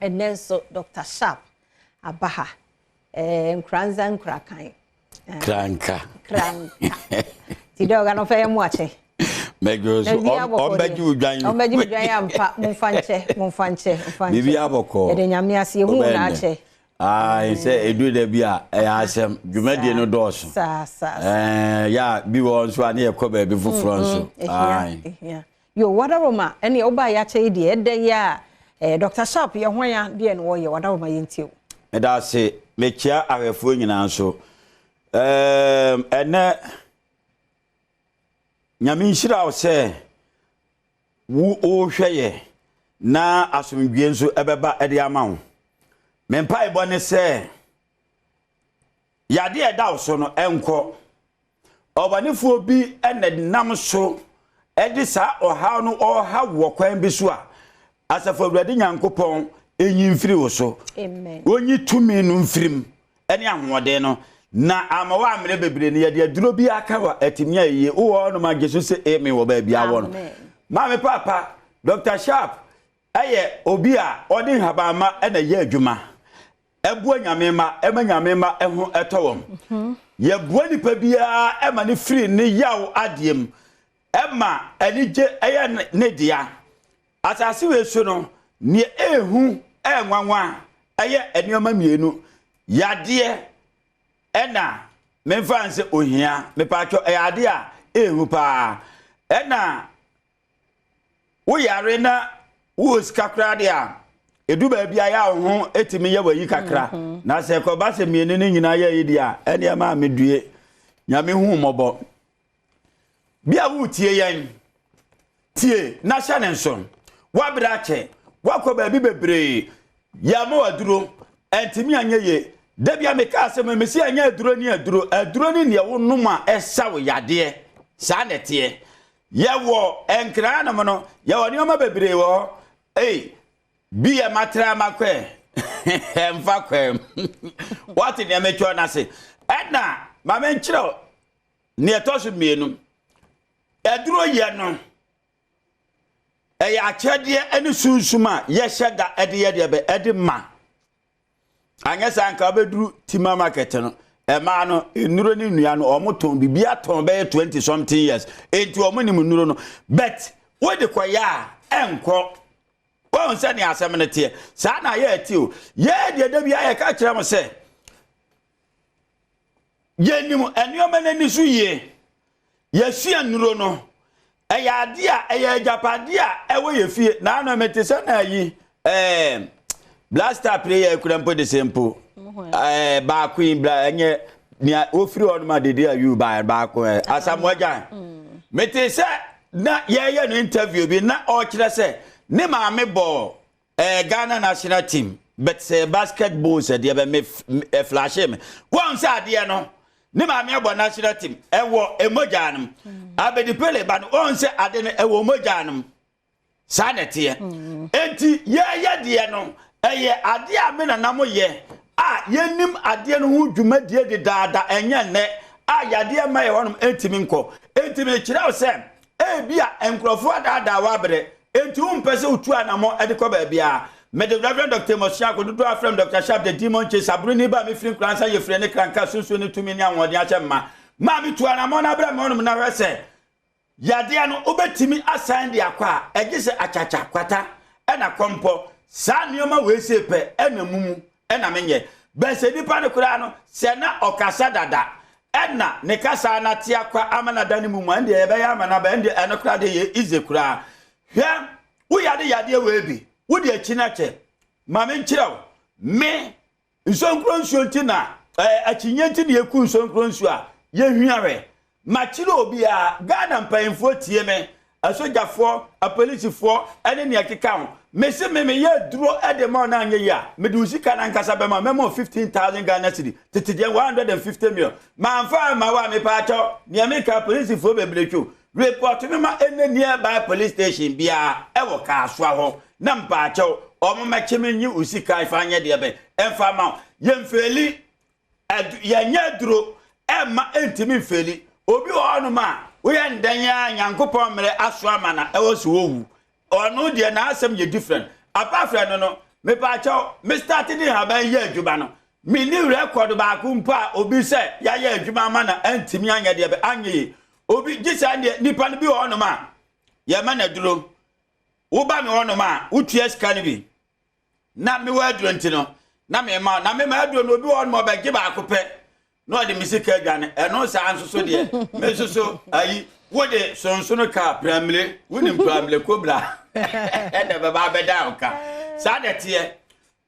Ɛnɛ nso Dr. Sharp aba ha. Nkuranza nkurakan. Kranka. Kranka. Ti dɛ ɔga no fɛ yɛ mu akyɛ. Mɛgye so ɔmbɛgye wo dwan. Ɔmbɛgye wo dwan ampa, momfa nkyɛ, momfa nkyɛ, momfa nkyɛ. Biribi abɔkɔ. Yɛde Nyame ase ehu na akyɛ. Ayi sɛ edu da bi a ɛyɛ asɛm dwumadie no dɔɔso. Saa saa. Yɛ a bi wɔ nso a ne yɛkɔ baabi foforɔ nso. Ayi. Yo, wadaroma ɛne ɔba yɛakyɛ yi deɛ ɛdɛ yi a Dr. Sharp yɛ ho ya deɛ no wɔyɛ wadaroma yɛntie o. Ɛda ase, mekyia ahwɛfoɔ nyinaa nso. Ɛnɛ Nyame nhyira wo sɛ wo wohwɛ yɛ na asomdwie nso ɛbɛba ɛde ama wo. Me mpaebɔ ne sɛ yade a ɛda wo so no ɛnkɔ. Ɔbɔnefoɔ bi ɛna nam so ɛde saa ɔhaw no ɔhaw wɔ kwan bi so a asafo Awurade Nyankopɔn ɛnyi mfiri wo so. Amen. Onyi tumi no mfirim ɛne ahoɔden no na ama wo amene bebree no yɛde aduro bi aka wɔ atumi a yie wowɔ hɔnom agye so sɛ amen wɔ baabi awɔ no. Maame papa, Dr. Sharp ɛyɛ obi a ɔde nhabamma ɛna ɛyɛ adwuma. Ɛboa Nyame mma, ɛma Nyame mma ɛho ɛtɔ wɔn. Yɛboa nipa biara ɛma ne firi ne yaw adeɛ mu. Ɛma anigye ɛyɛ ne dea. Asase wei so no, nea ehu ɛnwanwa ɛyɛ nneɛma mmienu. Yadeɛ ɛna memfa nsɛ ohia, mepatwɔ ɛyɛ ade a ehu paa. Ɛna woyare na wowɔ sika koraa deɛ a edu baabi a yɛ a wo ho etumi yɛ w'ayi kakra. Na sɛ kɔba sɛ mmienu no nyinaa yɛ yi deɛ a ɛne ɛma medue. Nyame hu mmɔbɔ. Bi a wotie yɛn, tie na hyɛ ne nso. Woabrɛ akyɛ, woakɔ baabi bebree, yɛama waduro, ɛntumi anyɛ yie. Da bi a meka asɛm, mesi ɛnyɛ aduro ne aduro, aduro ne nea wonom a ɛsa wo yadeɛ. Saa na ɛteɛ. Yɛwɔ nkraa nom no, yɛwɔ nneɛma bebree wɔ hɔ. Ei, bi yɛ matra makɔɛ, ɛmfa kwam. Wate nea metwerɛ no ase. Ɛna ma menkyerɛw nea ɛtɔ so mmienu. Aduro yɛ no, ɛyɛ akyɛdeɛ ne sunsum a yɛhyɛ da ɛde yɛ deɛ bɛ ɛde ma. Anyɛ saa nka wobɛduru Tima market no, ɛmaa no nnuro ne nnua no ɔmo tɔn biribi atɔn bɛyɛ 20 something years. Enti ɔmo nim nnuro no. But wode kɔyɛ a ɛnkɔ. Wɔn sɛ nea asɛm no teɛ. Saa na yɛ ɛte o. Yɛ deɛ da bi a yɛka kyerɛ mo sɛ yɛnim nneɛma n'ani so yie. Yɛsua nnuro no. Ɛyɛ adeɛ a ɛyɛ agyapadeɛ a ɛwɔ yɛ fie. Na ano mete sɛ na ayi blaster player ekura mpo de sɛ mpo. Baako yi bla ɛnyɛ nea ofiri hɔ nom a dede ayi ba baako Asamoah Gyan. Mete sɛ na yɛyɛ no interview bi na ɔkyerɛ sɛ ne maame bɔ Ghana national team, but sɛ basketball sɛ deɛ bɛ me flash me. Wɔn sɛ adeɛ no ne maame abɔ national team ɛwɔ emogya no. Abedi Pele ba no, wɔn sɛ ade no ɛwɔ emogya no. Saa na ɛteɛ. Enti yɛyɛ deɛ no ɛyɛ adeɛ a me nana mo yɛ a yɛnim adeɛ no ho dwumadie dedaada, ɛnyɛ nnɛ a yadeɛ ma yɛ hɔnom ɛntumi nkɔ. Enti mekyerɛ wo sɛ ebi a nkurɔfoɔ adaadaa wabrɛ, enti wompɛ sɛ wotu anammɔ ɛde kɔ baabiara. Mede Reverend Dr. Mosiako dodoɔ afrɛ m Dr. Sharp the Demon Chase, aburoni ba mefiri Nkoransa, yɛfiri ne kranka sunsun ne tumi ne ahoɔden ahyɛ mma maa metu anammɔ no abrɛ me hɔnom na hwɛ sɛ yadeɛ no wobɛtumi asan de akɔ a ɛgye sɛ akyakya kwata ɛna kɔmpɔ. Saa nneɛma wei se pɛ ɛna mumu ɛna menyɛ bɛsɛ nipa no koraa no sɛ na ɔkasa dada ɛna ne kasa na te akɔ ama na da ne mu mu, ɛndeɛ yɛbɛyɛ ama na ba ɛndeɛ ɛno koraa de yɛ easy koraa. Hwɛ, woyade yadeɛ wei bi wode akyi no akyɛ ma menkyerɛ wo me nsonkuro nsuo nti na akyinnye nti na yɛku nsonkuro nsuo a yɛhwia hwɛ. Makyerɛ obiara, Ghana mpanyimfoɔ tie me, asogyafoɔ, apolisifoɔ ɛne nea ɛkeka ho. Mese me meyɛ aduro ɛde ma wo na anyɛ yie a, mede wo sika no ankasa bɛma, mɛma wo 15,000 Ghana cedi, tete deɛ 150 million. Mamfa amma wo a, mepɛ akyɛw. Nea meka, apolisifoɔ bebree two report me ma ɛnɛ nearby police station biara ɛwɔ Kasoa hɔ na mpa akyɛw, ɔmo mɛkye me nye wo sika fa nyɛ deɛ bɛ ɛmfa ma wo. Yɛmfeeli yɛnyɛ aduro ɛmma ɛntumi mfeeli. Obi wɔ hɔnom a woyɛ ndɛn a Nyankopɔn mmerɛ aso ama na ɛwɔ so wɔwu. Ɔno deɛ n'asɛm yɛ different. Apart from no no Mepaakyɛw, me start de nhaban yɛ adwuma no, menni record baako mpo a obi sɛ yɛayɛ adwuma ama na antumi anyɛ deɛ bɛ anyɛ yie. Obi gye saa deɛ nipa no bi wɔ hɔnom a yɛma no aduro. Woba me hɔnom a wotua sika no bi. Na mewɔ aduro nti no na mema na mema aduro no obi wɔ hɔnom a ɔbɛgye baako pɛ na ɔde me sika adwane. Ɛno saa nso so deɛ me nso so ayi wode sonsono ka pramire wonim pramire kobra ɛna bɛba abɛda wo ka saa na ɛteɛ.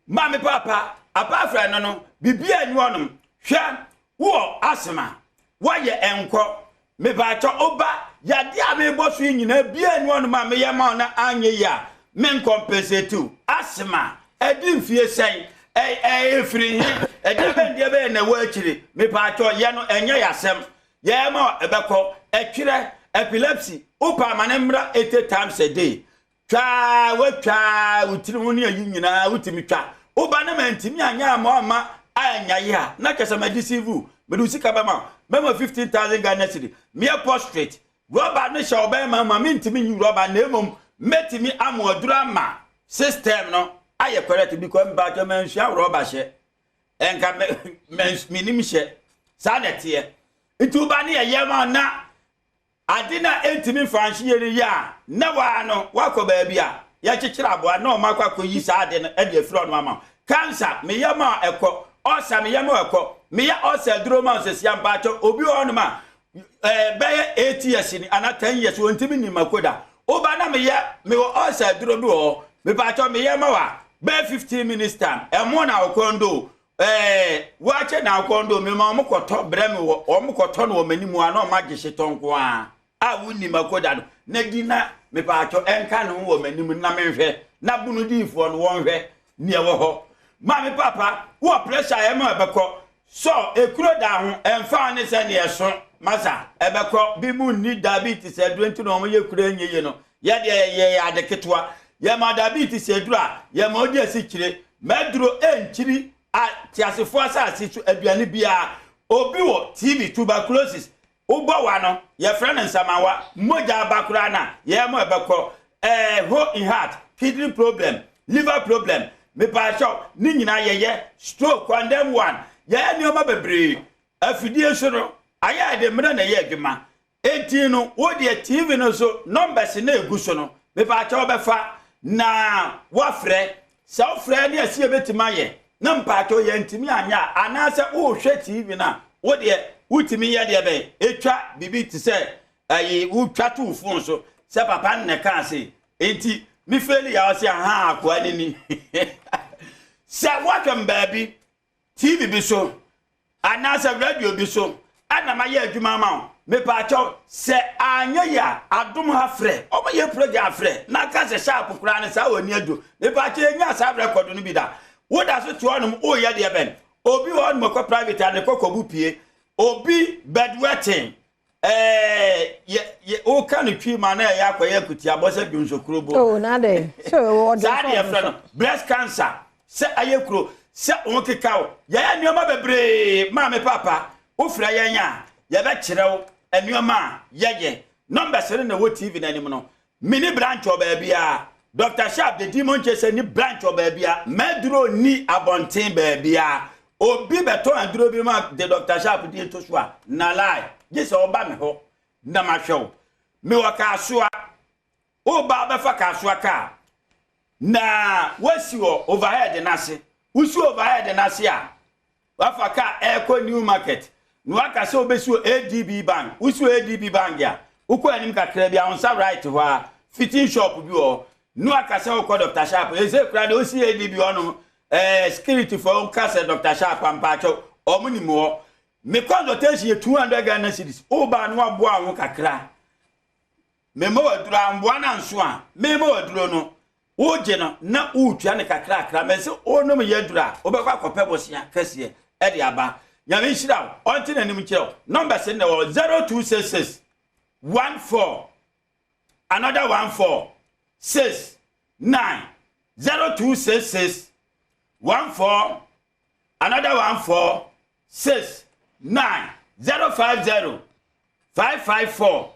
Maame paapa apart from ɛno no biribiara nni hɔnom. Hwɛ wowɔ asthma woayɛ ɛnkɔ mepaakyɛ woba yadeɛ a mebɔ so yi nyinaa biara nni hɔnom a meyɛ ma wo na anyɛ yie a menkɔmpensate wo. Asthma ɛdi mfie sɛn ɛfiri he ɛdeɛ bɛn deɛ bɛyɛ na ɛwɔ akyire mepaakyɛ yɛ no ɛnyɛ yɛasɛm yɛyɛ ma wo ɛbɛkɔ. Ɛtwerɛ epilepsy wopɛ ama no mmra 80 times a day. Twa a woatwa wo tiri ho ne ayi nyinaa wotumi twa. Woba na mantumi anyɛ amma wamma annya ye a, na kyerɛ sɛ ma deceive wo. Mede wo sika bɛma wo. Mɛma 15,000 Ghana cedi. Meyɛ prostrate. Rɔba no hyɛ ɔbɛrima mu a, mentumi nyi rɔba na mmom mɛtumi ama aduro ama system no ayɛ correct because mpakyɛ mansua rɔba hyɛ. Ɛnka menim hyɛ. Saa na ɛteɛ. Nti woba ne yɛyɛ ma na Ade no a entumi mfa nhye yɛn yɛ a, na waa no woakɔ baabi a yɛkyekyere aboa na wɔn akɔ akɔyi saa ade no de afiri ɔno ama wo. Cancer, me yam a ɛkɔ, ulcer, me yam a ɛkɔ, meyɛ ulcer aduro ma wo sesia mpaakyɛw, obi wɔ hɔnom a ɛɛ bɛyɛ 8 years ni anaa 10 years wɔntumi nni mako da. Woba na meyɛ, mewɔ ulcer aduro bi wɔ hɔ, mepaakyɛw meyɛ ma wo a, bɛyɛ 15 minutes time, ɛmo na wo kɔn do o, Ɛɛ, wakyɛ na akɔn do mema wɔn kɔtɔ brɛ me wɔ wɔn kɔtɔ no wɔ m'anim a na wɔn agye hyetɔ nko ara a wonni mako da no na di na mepaakyɛ ɛnka ne ho wɔ m'anim na menhwɛ na bunu diifoɔ no wɔnhwɛ nea ɛwɔ hɔ. Maame papa wɔ pressure a ɛma ɛbɛkɔ sɔ ekuro da ho ɛmfa ne sɛ nea ɛso masa ɛbɛkɔ bi mu nni diabetes aduro nti na wɔn yɛ kuro ɛnyɛ yie no Yɛ deɛ yɛyɛ ade ketewa. Yɛma diabetes aduro a, yɛma odi asikyire. M'aduro nkyiri ateasefoɔ asase so aduane biara. Obi wɔ TB, tuberculosis, wobɔ wa no, yɛfrɛ no nsamanwa, mogya aba koraa no a, yɛma ɛbɛkɔ. Ɛɛ, hole in heart, kidney problem, liver problem, mepaakyɛw, ne nyinaa yɛyɛ. Stroke, condemn one, yɛyɛ nneɛma bebree. Afidie so no, ayɛ a ɛde mmerɛ na ɛyɛ adwuma. Enti no wo deɛ TV no so numbers no a egu so no mepaakyɛw bɛfa na woafrɛ. Sɛ wofrɛ ne ɛsɛ yɛbɛtumi ayɛ na mpaakyɛw yɛntumi anyɛ a anaasɛ wohwɛ TV no a wo deɛ wotumi yɛ deɛ bɛn etwa biribi te sɛ ayi wotwa to wo phone so sɛ papa no na ɛkaa sei enti me faili a ɔse ahaa akoa no ni sɛ woahwɛ m baabi TV bi so anaasɛ radio bi so ɛna mayɛ adwuma ama wo mepaakyɛw sɛ anyɛ yɛ a adom ha frɛ ɔmo yɛ program frɛ na ka sɛ sharp koraa no saa ɔni adwo mepaakyɛw yɛnya saa record no bi da woda so te hɔnom woyɛ deɛ bɛn obi wɔ hɔnom kɔ private a ne kɔkɔbu pie obi bedwetting Ɛɛ yɛ yɛ woka no twi ma na ɛyɛ akɔyɛ akutiabɔ sɛ dwonsokuro bo. Oh, na dɛ. So ɔdwonsɔ. Saa deɛ frɛ no breast cancer sɛ ayɛ kuro sɛ wo keka wo. Yɛyɛ nneɛma bebree maame papa wofrɛ yɛn a yɛbɛkyerɛ wo nneɛma a yɛyɛ. Numbers no na ɛwɔ TV no anim no. Menni branch wɔ baabiara. Doctor Sharp the demon chaser nni branch wɔ baabiara. M'aduro nni abɔnten baabiara. Obi bɛtɔn aduro bi ma de Doctor Sharp din to so a, na lie. Gye sɛ ɔba me hɔ na mahwɛ wo. Mewɔ Kasoa. Woba wobɛfa Kasoa kaa na woasi wɔ overhead no ase. Wosi overhead no ase a, Wafa car ɛrekɔ New Market na waka sɛ wobɛsi wɔ ADB Bank. Wosi wɔ ADB Bank a, wokɔ anim kakra bi a, wo nsa right hɔ a, fitting shop bi wɔ hɔ. Na waka sɛ wokɔ Dr. Sharp. Ɛsɛ kura deɛ wosi ADB hɔnom, ɛɛ security foɔ woka sɛ Dr. Sharp ampaakyɛw, wɔn nim hɔ. Me consultation yɛ 200 Ghana cedis. Woba na waboa wo ho kakra. Mema wo aduro amboa no anso a, mema wo aduro no, wogye no na woretua no kakrakra. Mese wonom yɛ aduro a, wobɛkɔ akɔpɛ bosea kɛseɛ de aba. Nyame nhyira wo, ɔnte n'anim nkyerɛ wo. Numbers no na ɛwɔ 0266 14 another 14 6 9 0266 14 another 14 6 9 050 554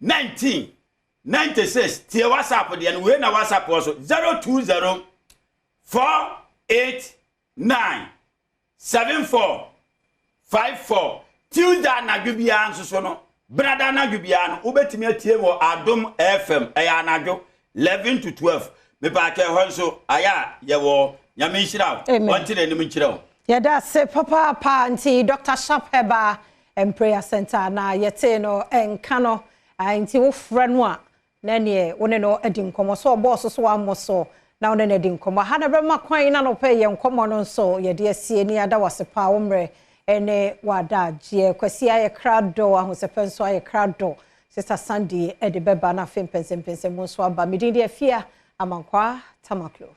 1996 tie WhatsApp deɛ no wei na WhatsApp wɔ so 020 489 74 54. Tuesday anadwo biara nso so no, Benada anadwo biara no, wobɛtumi atie wɔ Adom FM. Ɛyɛ anadwo 11 to 12. Mepaakyɛ, ɛhɔ nso ayɛ a yɛwɔ. Nyame nhyira wo. Amen. Ɔnte n'anim nkyerɛ wo. Yɛda ase papaapa. Nti Dr Sharp Herbal and Prayer Center na yɛte no nka no. Ah, nti wofrɛ no a, na neɛ wo ne no adi nkɔmmɔ so, ɔbɔɔ so so wammɔ so na wo ne no adi nkɔmmɔ ha na bɛma kwan na nɔpɛ yɛ nkɔmmɔ no nso yɛde asie ne yɛada wase paa wo mmerɛ ne wada agyeɛ. Kwasi ayɛ krado, ahosɛpɛ nso ayɛ krado. Sister Sandy ɛde bɛba na afei mpɛnsɛmpɛnsɛm mu nso aba. Medin deɛ Afia Amankwaa Tamaklo.